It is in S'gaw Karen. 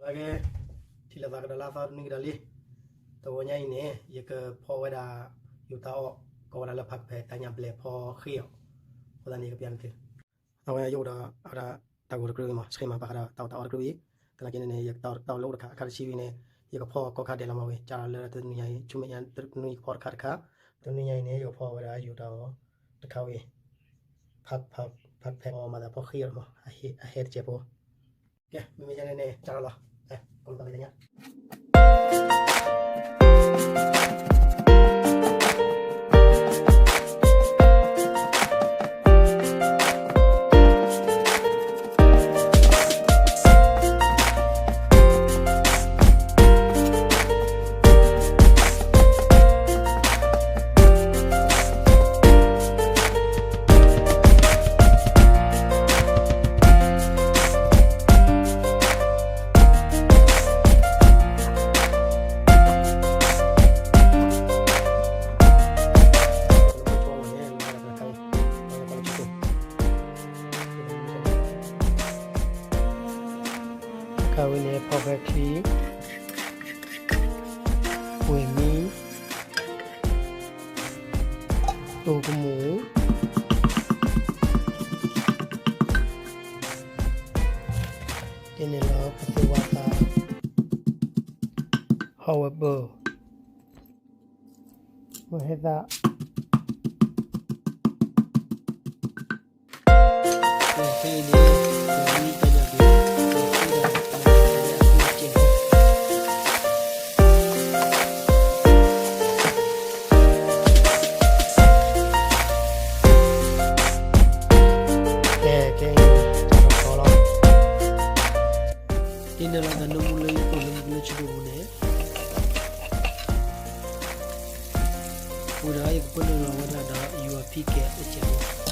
ကဲ, ထံၣ်လိာ်သးကဒီးလၢအသီတနွံကဒီးလံ. တဂီၤညါအံၤန့ၣ် ယကဖီဝဲဒၣ် ယိၤတၢ်အီၣ် ကိးဝဲဒၣ်လၢဖးကဖဲ တၢ်ညၣ်ဘျဲၣ်ဖီဃ့အီၤ, အဃိသတးန့ၣ် ယကပျးနသု. အဝဲယအိၣ်ဒီး အဝဲဒၣ်တၢ်ဂိၢ်တကြၢးအံၤမး, ဆှဲမၤဘၣ်ဃးဒီးတၢ်အီၣ်တၢ်အီတကြၢးအံၤ, သနာ်က့န့ၣ်န့ၣ် ယကတၢ်အီၣ်လၢအိၣ်တခါ အခါတဆံဝံၤန့ၣ် ယကဖီကီခါဒဲးလီၤမးဝဲ, ကၢ်လၢတနွံညါအံၤ ဆူမဲာ်ညါတနွံယကဖီတခါတခါ, တနွံညါအံၤန့ၣ် ယကဖီဝဲဒၣ်ယိၤတၢ်အီၣ်တခါဝံၤ ဖး ဖး ဖးကဖဲအီၤမၤသးဖီဃ့အီၤမး, အဟဲ အဟဲတစဲးဖိ. ကဲ, မ့မ့ၢ်ယဲန့ၣ်န့ၣ် ကၢ်လီၤလီၤ. အခါဝဲန့ၣ် ဖီဖဲချံ, ဝဲၢ်မံ, တိၢ်ကမူၣ်, ဒ်န့ၣ်လီၤပသူဝါသး, ဟီၣ်ဝဲဘၢ, ဝဲဟဲသး ကဲ, ကဲ, လီၤ, ဒ်န့ၣ်လီၤသး နၢမူလၢယအိၣ်လၢမူလၢဆူဒိၣ်ပူၤန့ၣ်, ဝံၤဒီးယကပၢနုာ်လီၤဝဲဒၣ်ဒီး ယွၤဖံကဲးအစဲးဖိ